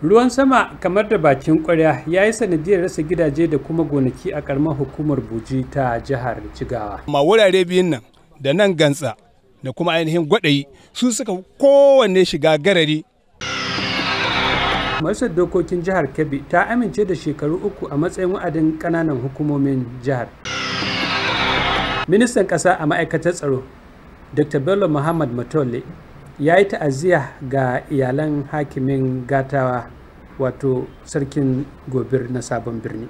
Ruwan sama kamar da bakin kwarya ya yi sanadiyar rasa gidaje da kuma gonaki a karamar hukumar Buji ta jihar Jigawa. Ma wurare biyun nan da nan Gantsa da kuma ainihin Gwadayi su suka kowanne shiga garari. Majalisar Dokokin Jihar Kebbi ta amince da shekaru 3 a matsayin wa'adin ƙananan hukumomin jihar. Ministan ƙasa a ma'aikatar tsaro, Dr. Bello Muhammad Matawalle, ya yi ta'aziyya ga iyalan hakimin Gatawa, wato Sarkin Gobir na Sabon Birni.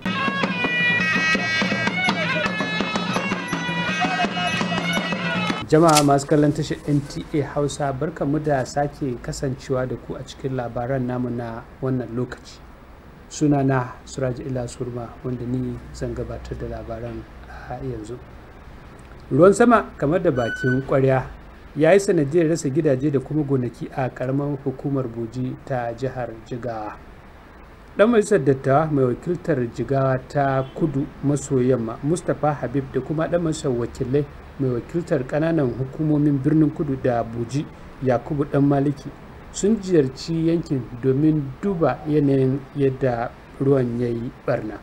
Jama'a masu kallon tashar NTA Hausa, barkamu da sake kasancewa da ku a cikin labaran namu na wannan lokaci. Sunana Suraj Ila Surma, wanda ni zan gabatar da labaran a yanzu. Ruwan sama kamar da bakin kwarya ya yi sanadiyar rasa gidaje da kuma gonaki a karamar hukumar Buji ta jihar Jigawa. Dan majalisar dattawa mai wakiltar Jigawa ta kudu maso yamma, Mustapha Habib, da kuma dan majalisar wakilai mai wakiltar kananan hukumomin Birnin Kudu da Buji, Yakubu Dan Maliki, sun ziyarci yankin domin duba yanayin yadda ruwan ya yi barna.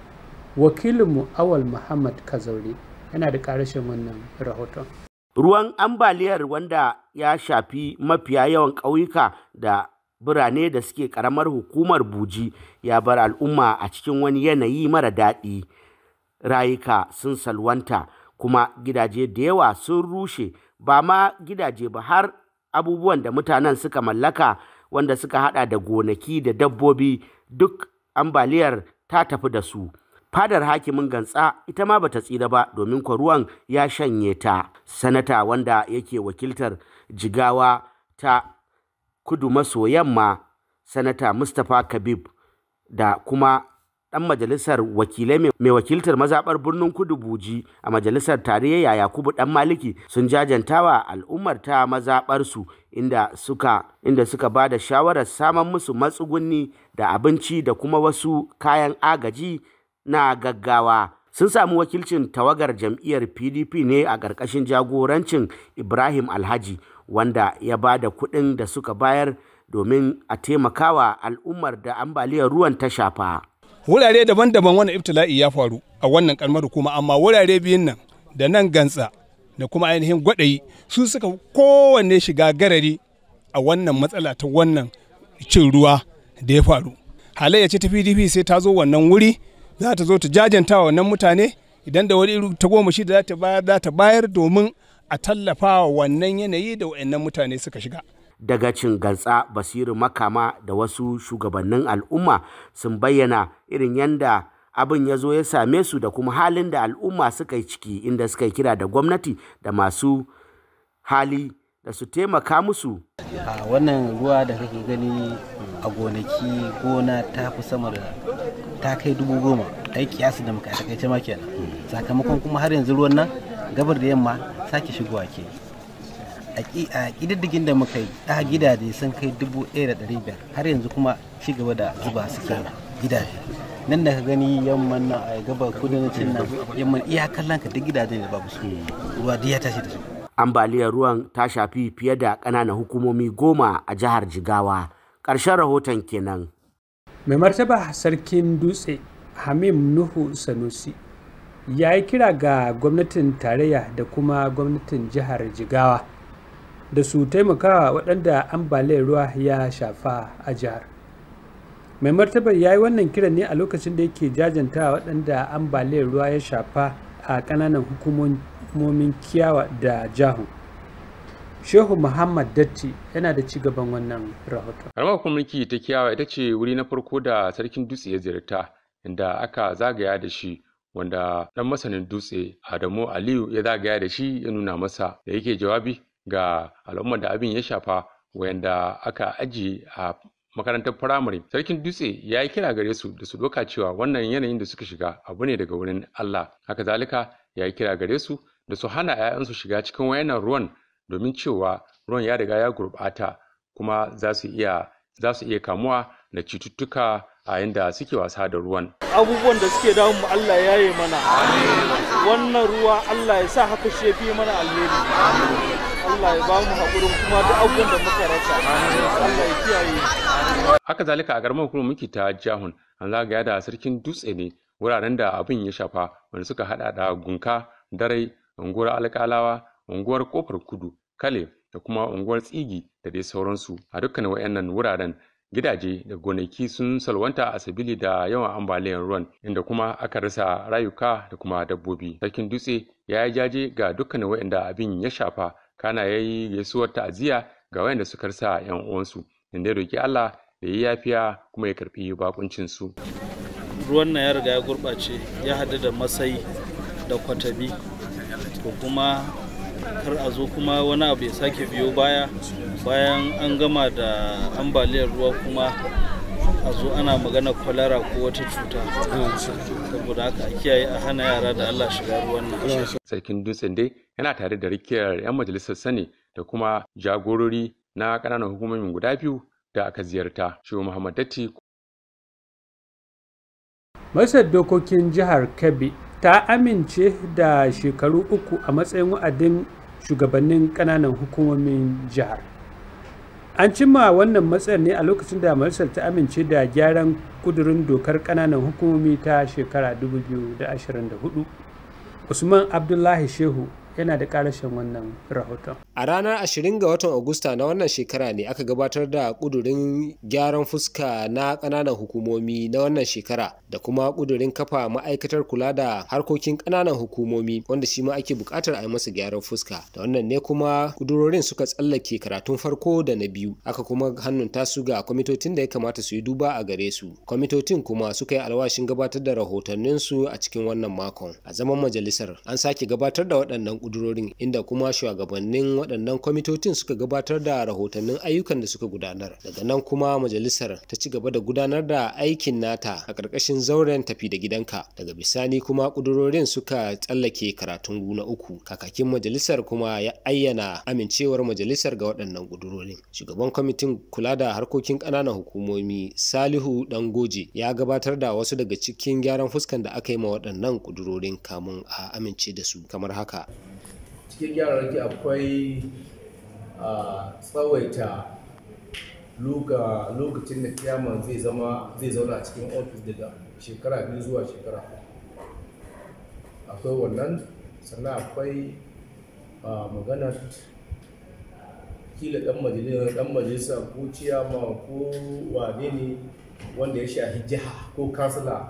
Wakilinmu Awal Muhammad Kazaure yana da karashin wannan rahoton. Ruwan ambaliyar wanda ya shafi mafiya yawan ƙauyuka da birane da suke ƙaramar hukumar Buji ya bar al'umma a cikin wani yanayi mara daɗi. Rayuka sun salwanta kuma gidaje da yawa sun rushe, ba ma gidaje ba har abubuwan da mutanen suka mallaka wanda suka hada da gonaki da dabbobi duk ambaliyar ta tafi da su. Fadar hakimin Gantsa ita ma bata tsira ba domin kwa ruwan ya shanye ta. Sanata wanda yake wakiltar Jigawa ta kudu maso yamma, Sanata Mustapha Kabib, da kuma ɗan majalisar wakilai mai wakiltar mazaɓar Birnin Kudu Buji a majalisar tarayya, Yakubu Dan Maliki, sun jajantawa al'ummar ta mazaɓarsu inda suka ba da shawarar samun musu matsugunni da abinci da kuma wasu kayan agaji na gaggawa. Sun samu wakilcin tawagar jam'iyyar PDP ne a ƙarƙashin jagorancin Ibrahim Alhaji, wanda ya ba da kuɗin da suka bayar domin a taimakawa al'ummar da ambaliyar ruwan ta shafa. Wurare daban-daban wannan ibtila'i ya faru a wannan karamar hukuma, amma wurare biyun nan da nan Gantsa da kuma ainihin Gwadayi su suka kowanne shiga garari a wannan matsala ta wannan cin ruwa da ya faru. Halayya ce ta PDP sai ta zo wannan wuri, za ta zo ta jajanta wa wannan mutane, idan da wani ta goma shi da za ta bayar, za ta bayar domin a tallafa wa wannan yanayi da wayannan mutane suka shiga. Dagacin Gantsa Basiru Makama da wasu shugabannin al'umma sun bayyana irin yanda abin ya zo ya same su da kuma halin da al'umma suka yi ciki, inda suka yi kira da gwamnati da masu hali da su taimaka musu. A wannan ruwa da kake gani a gonaki, gona ta fi sama da ta kai 10,000, ai kiyasi da muka takaice ma kenan. Sakamakon kuma har yanzu ruwan nan gabar da yamma sake shigowa ke. A ƙididdigin da muka yi a gidaje sun kai 1,500, har yanzu kuma ci gaba da zuba suke gidaje nan da ka gani, yamman nan, a gabar, kudancin nan, yamman, iya kallon ka duk gidaje da babu su, ruwa duk ya tashi da su. Ambaliyar ruwan ta shafi fiye da ƙananan hukumomi 10 a jihar Jigawa. Ƙarshen rahoton kenan. Mai martaba Sarkin Dutse, Hamim Nuhu Sanusi, ya yi kira ga gwamnatin tarayya da kuma gwamnatin jihar Jigawa da su taimakawa waɗanda ambaliyar ruwa ya shafa a jihar. Mai martaba ya yi wannan kiran ne a lokacin da yake jajanta waɗanda ambaliyar ruwa ya shafa a ƙananan hukumomin Kiyawa da Jahun. Shehu Muhammad Datti yana da cigaban wannan rahoton. Karamar hukumar mulki ta Kiyawa ita ce wuri na farko da Sarkin Dutse ya ziyarta, inda aka zagaya da shi, wanda dan masanin Dutse Adamu Aliyu ya zagaya da shi ya nuna masa. Da yake jawabi ga al'ummar da abin ya shafa, wayanda aka ajiye a makarantar firamare, Sarkin Dutse ya yi kira gare su da su doka cewa wannan yanayin da suka shiga abu ne daga wurin Allah. Haka zalika ya yi kira gare su da su hana 'ya'yansu shiga cikin wayannan ruwan, domin cewa ruwan ya riga ya gurɓata kuma za su iya kamuwa da cututtuka a yanda suke wasa da ruwan. Abubuwan da suke damun mu, Allah ya yi mana. Wannan ruwa, Allah ya sa haka shi fi mana alheri. Allah ya ba mu haƙurin kuma duk abubuwan da muka rasa. Allah ya kiyaye. Haka zalika a karamar hukumar mulki ta Jahun an zagaya da sarkin Dutse ne wuraren da abin ya shafa, wanda suka hada da Gunka, Darai, unguwar Alƙalawa, unguwar Kofar Kudu, Kale da kuma unguwar Tsigi da dai sauransu. A dukkanin wayannan wuraren gidaje da gonaki sun salwanta a sabili da yawan ambaliyar ruwan, inda kuma aka rasa rayuka da kuma dabbobi. Sarkin Dutse ya yi jaje ga dukkanin wayanda abin ya shafa, kana ya yi gaisuwar ta'aziyya ga wayanda suka rasa yan uwansu, inda ya roki Allah da ya yafiya kuma ya karbi bakuncin su. Ruwan nan ya riga ya gurɓace, ya haɗu da masai da kwatami, ko kuma kar a zo kuma wani abu ya sake biyo baya bayan an gama da ambaliyar ruwa, kuma a zo ana magana kwalara ko wata cuta. Saboda haka a kiyaye, a hana yara da Allah shiga ruwan nan. Sarkin Dutsen dai yana tare da rikiyar 'yan majalisar sani da kuma jagorori na ƙananan hukumomin guda biyu da aka ziyarta. Shehu Muhammad Datti. Majalisar Dokokin Jihar Kebbi ta amince da shekaru 3 a matsayin wa'adin shugabannin ƙananan hukumomin jihar. An cimma wannan matsayar ne a lokacin da majalisar ta amince da gyaran kudurin dokar ƙananan hukumomi ta shekara 2024. Usman Abdullahi Shehu yana da karashin wannan rahoton. A ranar 20 ga watan Agusta na wannan shekara ne aka gabatar da kudurin gyaran fuska na ƙananan hukumomi na wannan shekara da kuma kudurin kafa ma'aikatar kula da harkokin ƙananan hukumomi, wanda shi ma ake buƙatar a yi masa gyaran fuska. Da wannan ne kuma kudurorin suka tsallake karatun farko da na biyu, aka kuma hannunta su ga kwamitocin da ya kamata su yi duba a gare su. Kwamitocin kuma suka yi alwashin gabatar da rahotanninsu a cikin wannan makon. A zaman majalisar an sake gabatar da waɗannan kudurorin, inda kuma shugabannin waɗannan kwamitocin suka gabatar da rahotannin ayyukan da suka gudanar. Daga nan kuma majalisar ta ci gaba da gudanar da aikin nata a ƙarƙashin zauren tafi da gidanka. Daga bisani kuma kudurorin suka tsallake karatun na uku. Kakakin majalisar kuma ya ayyana amincewar majalisar ga waɗannan kudurorin. Shugaban kwamitin kula da harkokin ƙananan hukumomi Salihu Dangoje ya gabatar da wasu daga cikin gyaran fuskan da aka yi ma waɗannan kudurorin kamun a amince da su kamar haka. Cikin gyararraki akwai tsawaita lokacin da chairman zai zauna a cikin ofis daga shekara 2 zuwa shekara 4. Akwai wannan, sannan akwai maganar kila dan majalisa ko chairman ko wane ne wanda ya shahi jiha ko kansila,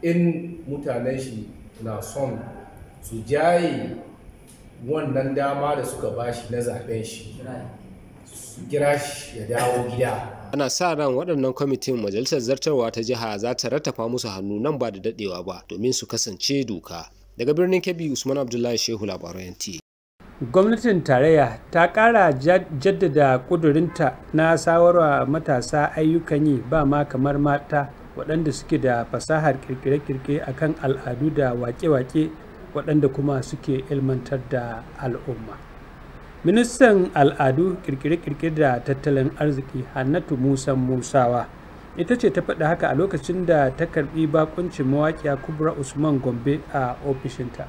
in mutanen shi na son su jaye wannan dama da suka bashi na zaben shi, su kira shi ya dawo gida. Ana sa ran waɗannan kwamitin majalisar zartarwa ta jiha za ta rattafa musu hannu nan ba da daɗewa ba domin su kasance doka. Daga birnin Kebbi, Usman Abdullahi Shehu, labaran NTA. Gwamnatin tarayya ta ƙara jaddada ƙudurinta na sawarwa matasa ayyukan yi, ba ma kamar mata waɗanda suke da fasahar kirkire-kirkire akan al'adu da wake-wake, waɗanda kuma suke ilmantar da al'umma. Ministan al'adu, kirkire-kirkire da tattalin arziki Hannatu Musa Musawa ita ce ta faɗi haka a lokacin da ta karɓi bakuncin mawaƙiya Kubra Usman Gombe a ofishinta.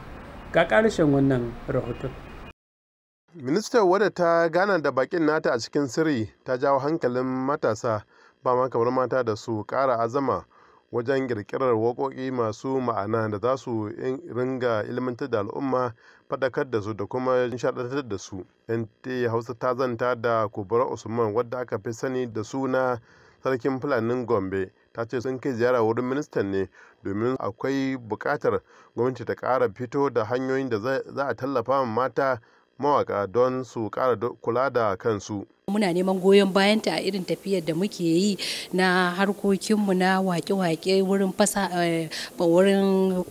Ga ƙarshen wannan rahoton. Ministan, wadda ta gana da bakin nata a cikin sirri, ta jawo hankalin matasa, ba ma kamar mata, da su ƙara azama wajen ƙirƙirar waƙoƙi masu ma'ana da za su ringa ilmantar da al'umma, faɗakar da su da kuma nishaɗantar da su. NTA Hausa ta zanta da Kubra Usman, wadda aka fi sani da suna Sarkin Fulanin Gombe. Ta ce sun kai ziyara wurin ministan ne domin akwai buƙatar gwamnati ta ƙara fito da hanyoyin da za a tallafa mata mawaka don su ƙara kula da kansu. Muna neman goyon bayanta a irin tafiyar da muke yi na harkokinmu na wake-wake, wurin wurin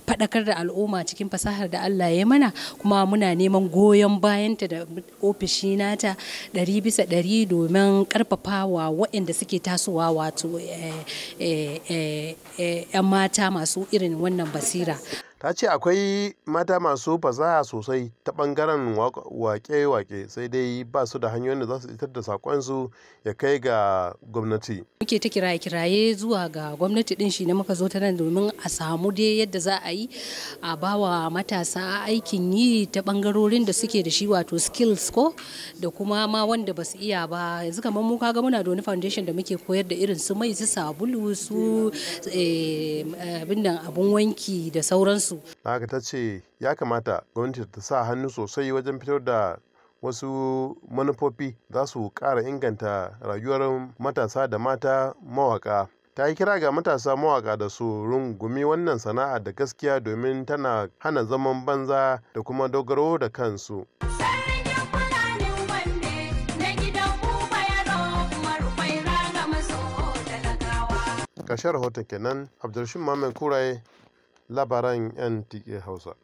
faɗakar da al'umma cikin fasahar da Allah ya mana. Kuma muna neman goyon bayanta da ofishi nata 100% domin karfafawa waɗanda suke tasowa, wato 'yan mata masu irin wannan basira. Ta ce akwai mata masu fasaha sosai ta ɓangaren wake-wake, sai dai ba su da hanyoyin da za su isar da saƙonsu ya kai ga gwamnati. Muke ta kiraye-kiraye zuwa ga gwamnati din shi ne muka zo ta nan domin a samu dai yadda za a yi a bawa matasa aikin yi ta bangarorin da suke da shi, wato skills ko da kuma ma wanda ba su iya ba. Yanzu kamar mu kaga muna da wani foundation da muke koyar da irin su mai, su sabulu, su abin nan, abun wanki da sauransu. Haka ta ce ya kamata gwamnati ta sa hannu sosai wajen fitar da wasu manufofi za su ƙara inganta rayuwar matasa da mata mawaka. Ta yi kira ga matasa mawaka da su rungumi wannan sana'a da gaskiya, domin tana hana zaman banza da kuma dogaro da kansu. Ƙarshen rahoton kenan. Abdulrashid Muhammad Kuraye, labaran NTA Hausa.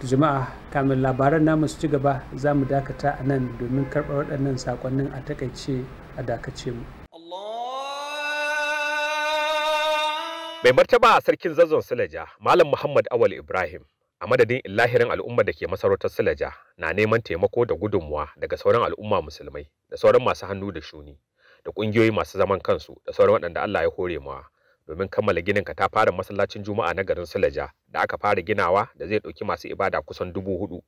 Jama'a, kamin labaran namu su ci gaba, za mu dakata a nan domin karɓar waɗannan saƙonnin a takaice. A dakace mu. Mai martaba Sarkin Zazzon Silaja, Malam Muhammad Awal Ibrahim, a madadin illahirin al'ummar da ke masarautar Silaja, na neman taimako da gudunmuwa daga sauran al'umma musulmai da sauran masu hannu da shuni da ƙungiyoyi masu zaman kansu da sauran waɗanda Allah ya hore mawa, domin kammala ginin katafaren masallacin Juma'a na garin Silaja da aka fara ginawa, da zai ɗauki masu ibada kusan 4,000,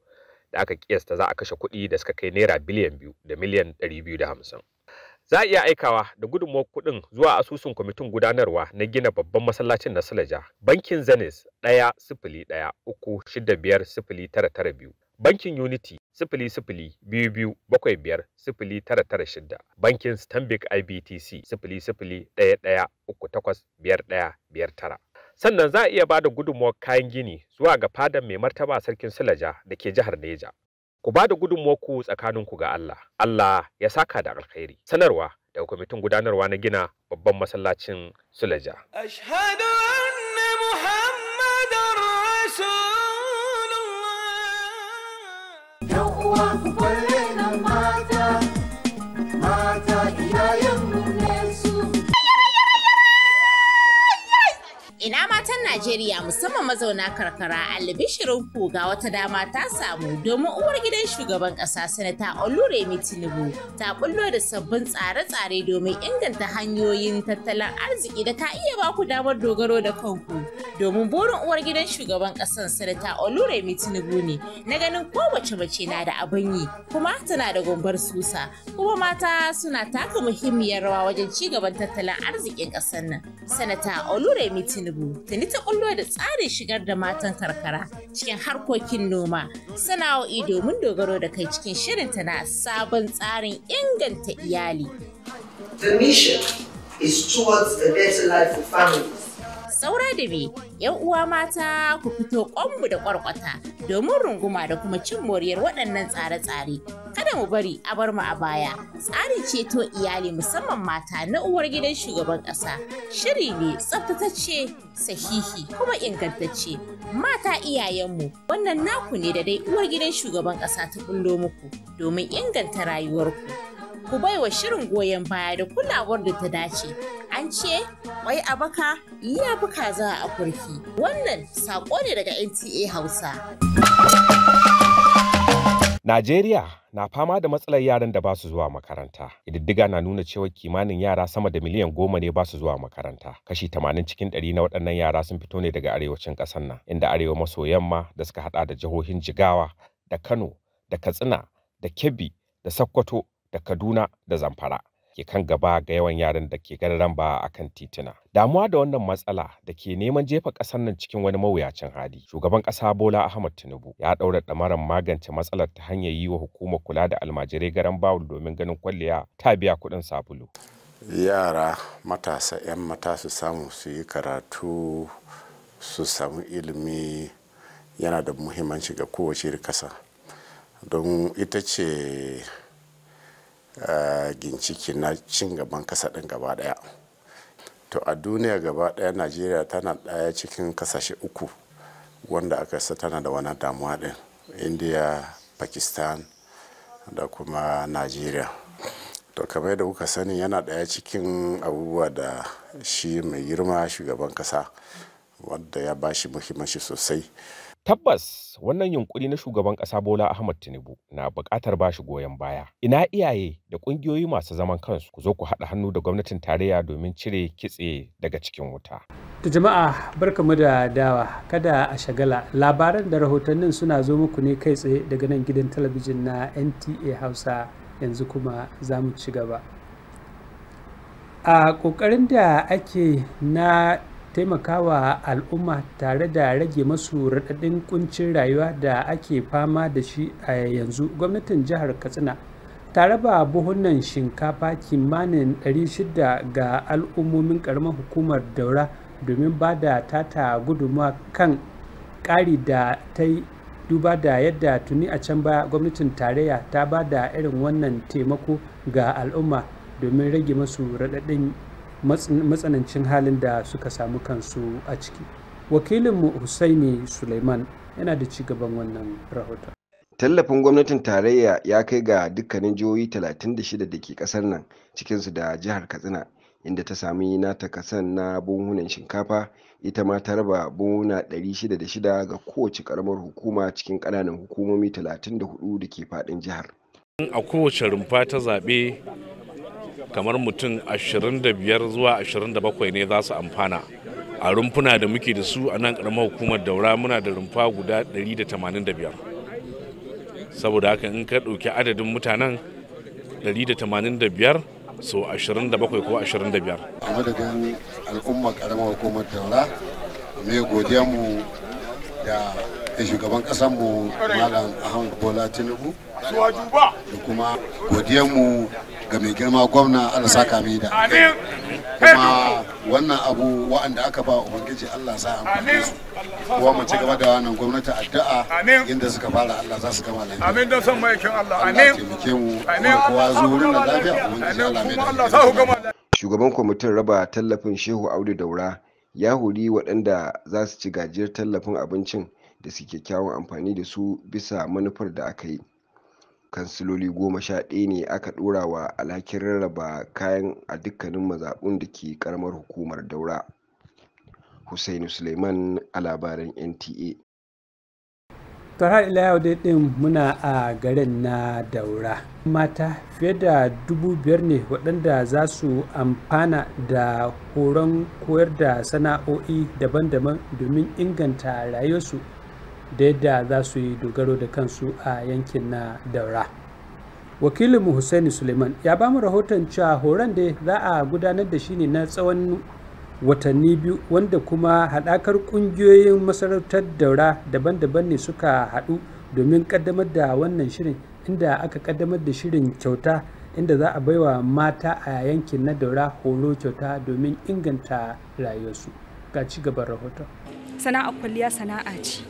da aka kiyasta za a kashe kuɗi da suka kai naira biliyan 2 da miliyan 250. Za a iya aikawa da gudunmawar kuɗin zuwa asusun kwamitin gudanarwa na gina babban masallacin na Silaja, Bankin Zenith, 1013650992, Bankin Unity, 0022750996, Bankin Stanbic IBTC, 0011385159. Sannan za a iya ba da gudunmawar kayan gini zuwa ga fadan mai martaba Sarkin Silaja da ke jihar Neja. Ku ba da gudunmawarku tsakaninku ga Allah. Allah ya saka da alkhairi. Sanarwa daga kwamitin gudanarwa na gina babban masallacin Sulaja. أشهد أن محمد رسول Yan uwa, ku kwalle na mata, mata iyayenmu ne su. Ina matan Najeriya, musamman mazauna karkara, albishirinku, ga wata dama ta samu, domin uwar gidan shugaban ƙasa, Sanata Oluremi Tinubu, ta bullo da sabbin tsare-tsare domin inganta hanyoyin tattalin arziki da ka iya baku damar dogaro da kanku. Domin burin uwar gidan shugaban ƙasan, Sanata Oluremi Tinubu, ne na ganin kowace mace na da abin yi kuma tana da gumbar susa, kuma mata suna taka muhimmiyar rawa wajen ci gaban tattalin arzikin ƙasar nan. Sanata Oluremi Tinubu tuni ta bullo da tsarin shigar da matan karkara cikin harkokin noma, sana'o'i domin dogaro da kai cikin shirinta na sabon tsarin inganta iyali. The mission is towards a better life for families. Saura da me, yan uwa mata? Ku fito kwanmu da kwarkwata domin runguma da kuma cin moriyar waɗannan tsare-tsare. Kada mu bari a bar mu a baya. Tsarin ceto iyali, musamman mata, na uwar gidan shugaban ƙasa shiri ne tsaftatacce, sahihi kuma ingantacce. Mata iyayenmu, wannan naku ne da dai uwar gidan shugaban ƙasa ta bullo muku domin inganta rayuwarku. Ku baiwa shirin goyon baya da kulawar da ta dace. An ce kwai a baka ya fi kaza a kurki. Wannan saƙo ne daga NTA Hausa. Najeriya na fama da matsalar yaran da ba su zuwa makaranta. Ƙididdiga na nuna cewa kimanin yara sama da miliyan 10 ne ba su zuwa makaranta. Kashi 80 cikin 100 na waɗannan yara sun fito ne daga arewacin ƙasar nan, inda arewa maso yamma da suka haɗa da jihohin Jigawa da Kano da Katsina da Kebbi da Sokoto da Kaduna da Zamfara ke kan gaba ga yawan yaran da ke gararan ba a kan tituna. Damuwa da wannan matsala da ke neman jefa ƙasar nan cikin wani mawuyacin hali, shugaban ƙasa Bola Ahmad Tinubu ya ɗaura ɗamarar magance matsalar ta hanyar yi wa hukumar kula da almajirai garan bawul, domin ganin kwalliya ta biya kuɗin sabulu. Yara matasa, 'yan mata, su samu su yi karatu, su samu ilimi, yana da muhimmanci ga kowace kasa, don ita ce ginciki na cin gaban kasa ɗin gaba ɗaya. To, a duniya gaba ɗaya, Najeriya tana ɗaya cikin kasashe uku wanda aka sa tana da wani damuwa ɗin: India, Pakistan da kuma Najeriya. To, kamar yadda kuka sani, yana ɗaya cikin abubuwa da shi mai girma shugaban kasa wanda ya bashi muhimmanci sosai. Tabbas wannan yunkuri na shugaban ƙasa Bola Ahmad Tinubu na buƙatar bashi goyon baya. Ina iyaye da ƙungiyoyi masu zaman kansu, ku zo ku haɗa hannu da gwamnatin tarayya domin cire kitse daga cikin wuta. To jama'a, barkamu da dawa. Kada a shagala, labaran da rahotannin suna zo muku ne kai tsaye daga nan gidan talabijin na NTA Hausa. Yanzu kuma za mu ci gaba. A ƙoƙarin da ake na taimakawa al'umma tare da rage masu raɗaɗin kuncin rayuwa da ake fama da shi a yanzu, gwamnatin jihar Katsina ta raba buhunan shinkafa kimanin 600 ga al'ummomin ƙaramar hukumar Daura domin ba da tata gudunmawa kan ƙari da ta yi, duba da yadda tuni a can baya gwamnatin tarayya ta ba da irin wannan taimako ga al'umma domin rage masu raɗaɗin matsanancin halin da suka samu kansu a ciki. Wakilinmu Husaini Suleiman yana da ci gaban wannan rahoton. Tallafin gwamnatin tarayya ya kai ga dukkanin jihohi 36 da ke kasar nan, cikinsu da jihar Katsina, inda ta sami nata kasan na buhunan shinkafa. Ita ma ta raba buhuna 606 ga kowace karamar hukuma cikin ƙananan hukumomi 34 da ke faɗin jihar. A kowace rumfa ta zaɓe, kamar mutum 25 zuwa 27 ne za su amfana a rumfuna da muke da su a nan karamar hukumar Daura. Muna da rumfa guda 185. Saboda haka, in ka ɗauki adadin mutanen, 185 so 27 ko 25. A madadin al'ummar karamar hukumar Daura, mai godiya mu da shugaban mu Malam Ahmad Bola Tinubu, da kuma mu ga mai girma gwamna, Allah saka mai da. Kuma wannan abu wa'anda aka ba, Ubangiji Allah sa amfani su. Kuma mu ci gaba da wannan gwamnati addu'a, inda suka fara Allah za su gama lafiya. Amin, don son maikin Allah. Amin. Taimake mu, kuma kowa zo wurin nan lafiya, Ubangiji Allah mai da. Shugaban kwamitin raba tallafin, Shehu Audu Daura, ya hori waɗanda za su ci gajiyar tallafin abincin da su kyakkyawan amfani da su bisa manufar da aka yi. Kansiloli 11 ne aka ɗora wa alhakin rarraba kayan a dukkanin mazaɓun da ke karamar hukumar Daura. Hussaini Suleiman a labaran NTA. To, har ila yau dai din muna a garin na Daura. Mata fiye da 5,000 ne waɗanda za su amfana da horon koyar da sana'o'i daban-daban domin inganta rayuwarsu da yadda za su yi dogaro da kansu a yankin na Daura. Wakilinmu Hussaini Suleiman ya ba mu rahoton cewa horon da za a gudanar da shi ne na tsawon watanni 2, wanda kuma haɗakar ƙungiyoyin masarautar Daura daban-daban ne suka haɗu domin ƙaddamar da wannan shirin, inda aka ƙaddamar da shirin kyauta, inda za a baiwa mata a yankin na Daura horo kyauta domin inganta rayuwarsu. Ga ci gaban rahoton. Sana'ar kwalliya sana'a ce.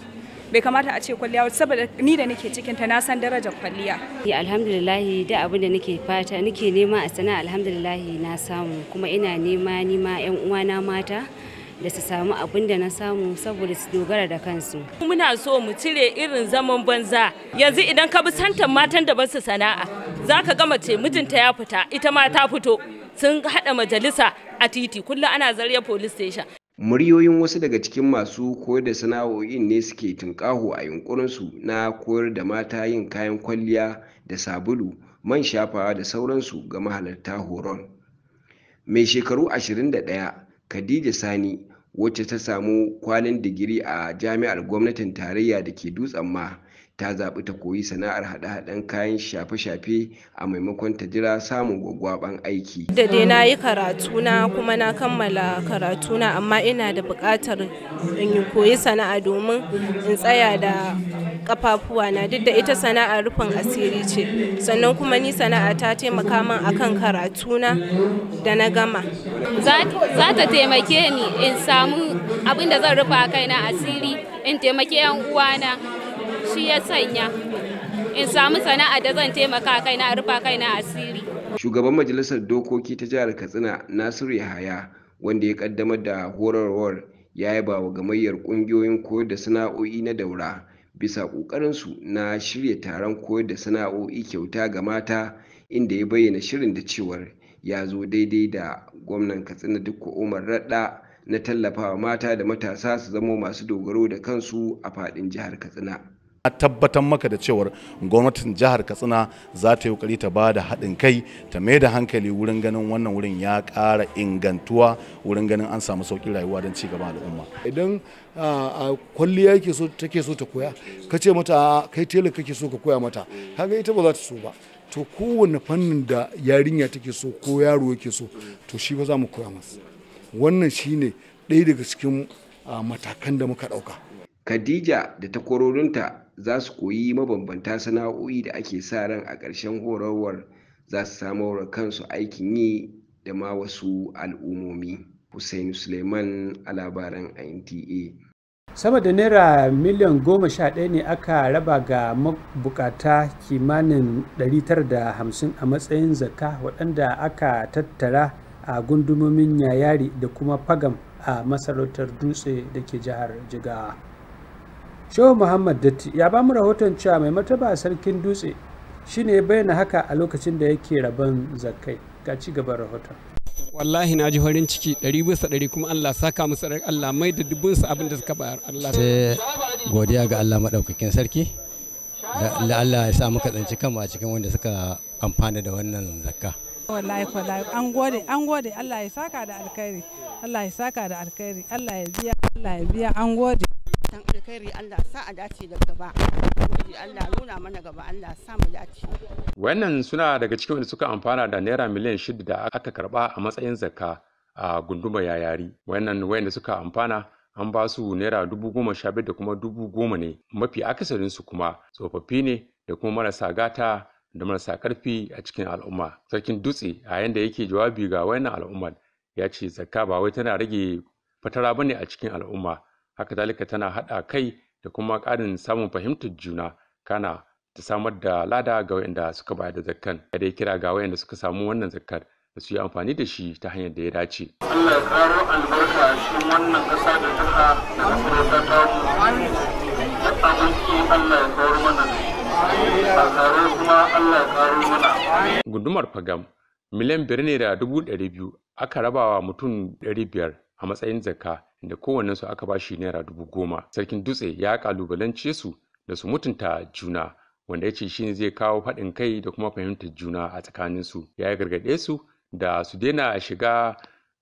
Bai kamata a ce kwalliya, saboda ni da nake cikin ta na san darajar kwalliya. Alhamdulillahi, da abin da nake fata nake nema a sana'a, alhamdulillahi na samu. Kuma ina nema nima yan uwana mata da su samu abin da na samu saboda su dogara da kansu. Muna so mu cire irin zaman banza. Yanzu idan ka bi santan matan da basu sana'a, za ka ga mace mijinta ya fita, ita ma ta fito. Sun haɗa majalisa a titi, kullum ana zarya police station. Muryoyin wasu daga cikin masu koyar da sana'o'in ne suke tunƙaho a yunƙurinsu na koyar da mata yin kayan kwalliya da sabulu, man shafawa da sauransu ga mahalarta horon. Mai shekaru 21, Khadija Sani, wacce ta samu kwalin digiri a jami'ar gwamnatin tarayya da ke Dutsen Ma, ta zaɓi ta koyi sana'ar haɗe-haɗen kayan shafe-shafe a maimakon ta jira samun gwaggwaɓan aiki. Da dai na yi karatuna kuma na kammala karatuna, amma ina da buƙatar in yi koyi sana'a domin in tsaya da kafafuwana. Duk da ita sana'a rufin asiri ce, sannan kuma ni sana'a ta taimaka min akan karatuna da na gama. Za ta taimake ni in samu abin da zan rufa kaina asiri, in taimake 'yan uwana. Shi ya sanya in samu sana'a da zan taimaka kaina, rufa kaina asiri. Shugaban majalisar dokoki ta jihar Katsina, Nasiru Yahaya, wanda ya kaddamar da horarwar, ya yaba wa gamayyar kungiyoyin koyar da sana'o'i na Daura bisa ƙoƙarinsu na shirya taron koyar da sana'o'i kyauta ga mata, inda ya bayyana shirin da cewar ya zo daidai da gwamnan Katsina Dikko Umar Radda na tallafawa mata da matasa su zamo masu dogaro da kansu a faɗin jihar Katsina. A tabbatar maka da cewar gwamnatin jihar Katsina za ta yi kokari ta ba da haɗin kai, ta mai da hankali wurin ganin wannan wurin ya ƙara ingantuwa, wurin ganin an samu sauƙin rayuwa don ci gaban al'umma. Idan kwalliya yake so take so ta koya, ka ce mata kai tela kake so ka koya mata, kaga ita ba za ta so ba. To kowane fannin da yarinya take so ko yaro yake so, to shi ba za mu koya masa. Wannan shine ɗaya daga cikin matakan da muka ɗauka. Khadija da takwarorinta za su koyi mabambanta sana'o'i da ake sa ran a ƙarshen horarwar za su samar wa kansu aikin yi da ma wasu al'ummomi. Hussein Suleiman a labaran NTA. Sama da naira miliyan 11 ne aka raba ga mabukata kimanin 950 a matsayin zakka, waɗanda aka tattara a gundumomin Yayari da kuma Fagam a masarautar Dutse da ke jihar Jigawa. Shehu Muhammad Datti ya ba mu rahoton cewa mai martaba sarkin Dutse shine ya bayyana haka a lokacin da yake rabon zakkai. Ga ci gaban rahoton. Wallahi na ji farin ciki 100% kuma Allah saka musu, Allah mai da dubunsu abin da suka bayar. Allah sai godiya ga Allah madaukakin sarki da Allah ya sa muka tsinci kanmu a cikin wanda suka amfana da wannan zakka. Wallahi wallahi an gode, an gode, Allah ya saka da alkhairi, Allah ya saka da alkhairi, Allah ya biya, Allah ya biya, an gode. San alkhairi, Allah sa a dace da gaba. Allah nuna mana gaba, Allah sa mu dace. Wannan suna daga cikin wanda suka amfana da naira miliyan 6 da aka karba a matsayin zakka a gunduma Yayari. Wannan wayanda suka amfana an ba su naira 15,000 da kuma 10,000 ne. Mafi akasarin su kuma tsofaffi ne da kuma marasa gata da marasa karfi a cikin al'umma. Sarkin Dutse a yayin da yake jawabi ga wannan al'ummar ya ce zakka ba wai tana rage fatara bane a cikin al'umma. Haka zalika tana haɗa kai da kuma ƙarin samun fahimtar juna, kana ta samar da lada ga waɗanda suka bayar da zakkan. Ya dai kira ga waɗanda suka samu wannan zakkar da su yi amfani da shi ta hanyar da ya dace. Allah ya ƙaro albarka a cikin wannan ƙasa da jiha da masarauta ta mu. Duk abin ki Allah ya kawar mana da shi. A karo kuma Allah ya ƙaro mana. Gundumar Fagam miliyan 5.2 ne aka rabawa mutum 500 a matsayin zakka, da kowannensu aka ba shi naira 10,000. Sarkin Dutse ya kalubalance su da su mutunta juna, wanda ya ce shi zai kawo haɗin kai da kuma fahimtar juna a tsakaninsu. Ya gargaɗe su da su daina shiga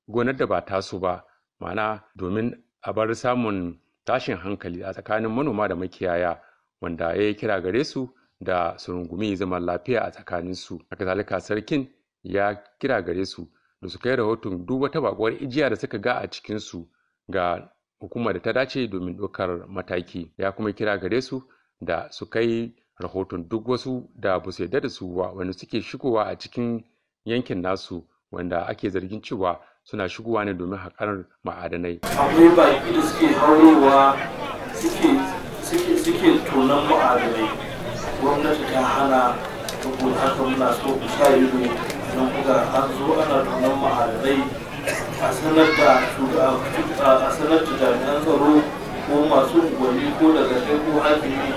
gonar da ba tasu ba, ma'ana domin a bar samun tashin hankali a tsakanin manoma da makiyaya, wanda ya yi kira gare su da su rungumi zaman lafiya a tsakaninsu. Haka zalika sarkin ya kira gare su da su kai rahoton duk wata baƙuwar ijiya da suka ga a cikinsu ga hukumar da ta dace domin ɗaukar mataki. Ya kuma kira gare su da su kai rahoton duk wasu da ba su yarda da su ba wanda suke shigowa a cikin yankin nasu, wanda ake zargin cewa suna shigowa ne domin haƙar ma'adanai. Akwai baƙi da suke haurowa suke tonon ma'adanai, gwamnati ta hana, saboda haka muna so ku sa ido don kuga an zo ana tonon ma'adanai a sanar da jami'an tsaro ko masu unguwanni ko daga kai ko hakimi,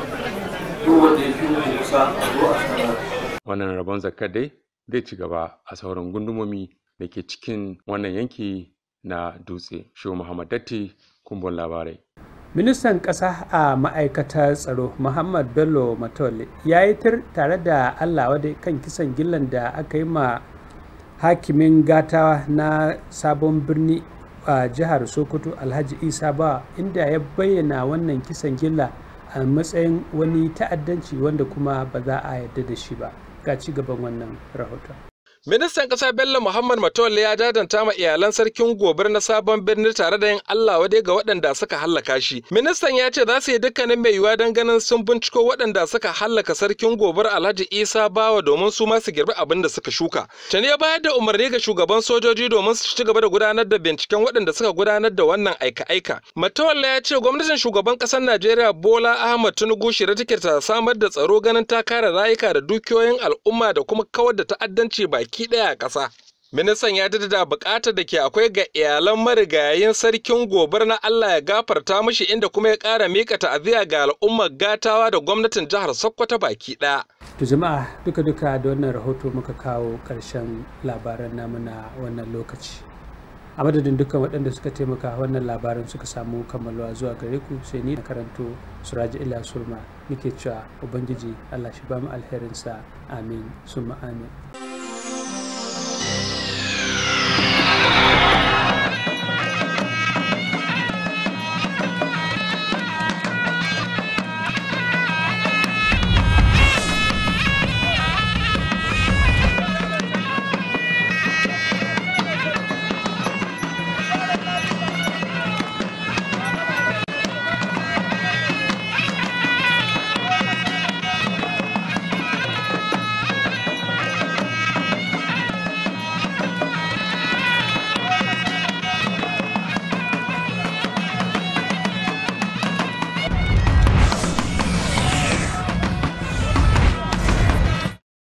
duk wanda ya fi mu kusa a zo a sanar. Wannan rabon zakkar dai zai ci gaba a sauran gundumomi da ke cikin wannan yanki na Dutse. Shehu Muhammad Datti, Kumbon Labarai. Ministan ƙasa a ma'aikatar tsaro Muhammad Bello Matawalle ya yi tir tare da Allah wadai kan kisan gillan da aka yi ma hakimin Gatawa na Sabon Birni a jihar Sokoto, Alhaji Isa Bawa, inda ya bayyana wannan kisan gilla a matsayin wani ta'addanci wanda kuma ba za a yarda da shi ba. Ga ci gaban wannan rahoton. Ministan ƙasa Bello Muhammad Matawalle ya jajanta ma iyalan sarkin Gobir na Sabon Birni tare da yin Allah wadai ga waɗanda suka hallaka shi. Ministan ya ce za su yi dukkanin mai yiwuwa don ganin sun binciko waɗanda suka hallaka sarkin Gobir Alhaji Isa Bawa domin su ma su girbi abin da suka shuka. Tuni ya bayar da umarni ga shugaban sojoji domin su ci gaba da gudanar da binciken waɗanda suka gudanar da wannan aika-aika. Matawalle ya ce gwamnatin shugaban ƙasar Najeriya Bola Ahmed Tinubu shirye take ta samar da tsaro ganin ta kare rayuka da dukiyoyin al'umma da kuma kawar da ta'addanci baki ɗaya a ƙasa. Ministan ya jaddada buƙatar da ke akwai ga iyalan marigayin sarkin Gobir na Allah ya gafarta mishi, inda kuma ya ƙara miƙa ta'aziyya ga al'ummar Gatawa da gwamnatin jihar Sokoto baki ɗaya. To jama'a, duka-duka da wannan rahoto muka kawo ƙarshen labaran namu na wannan lokaci. A madadin dukkan waɗanda suka taimaka wannan labarin suka samu kammaluwa zuwa gare ku, sai ni na karanto, Suraji Ila Surma, nake cewa Ubangiji Allah shi ba mu alherinsa. Amin summa amin.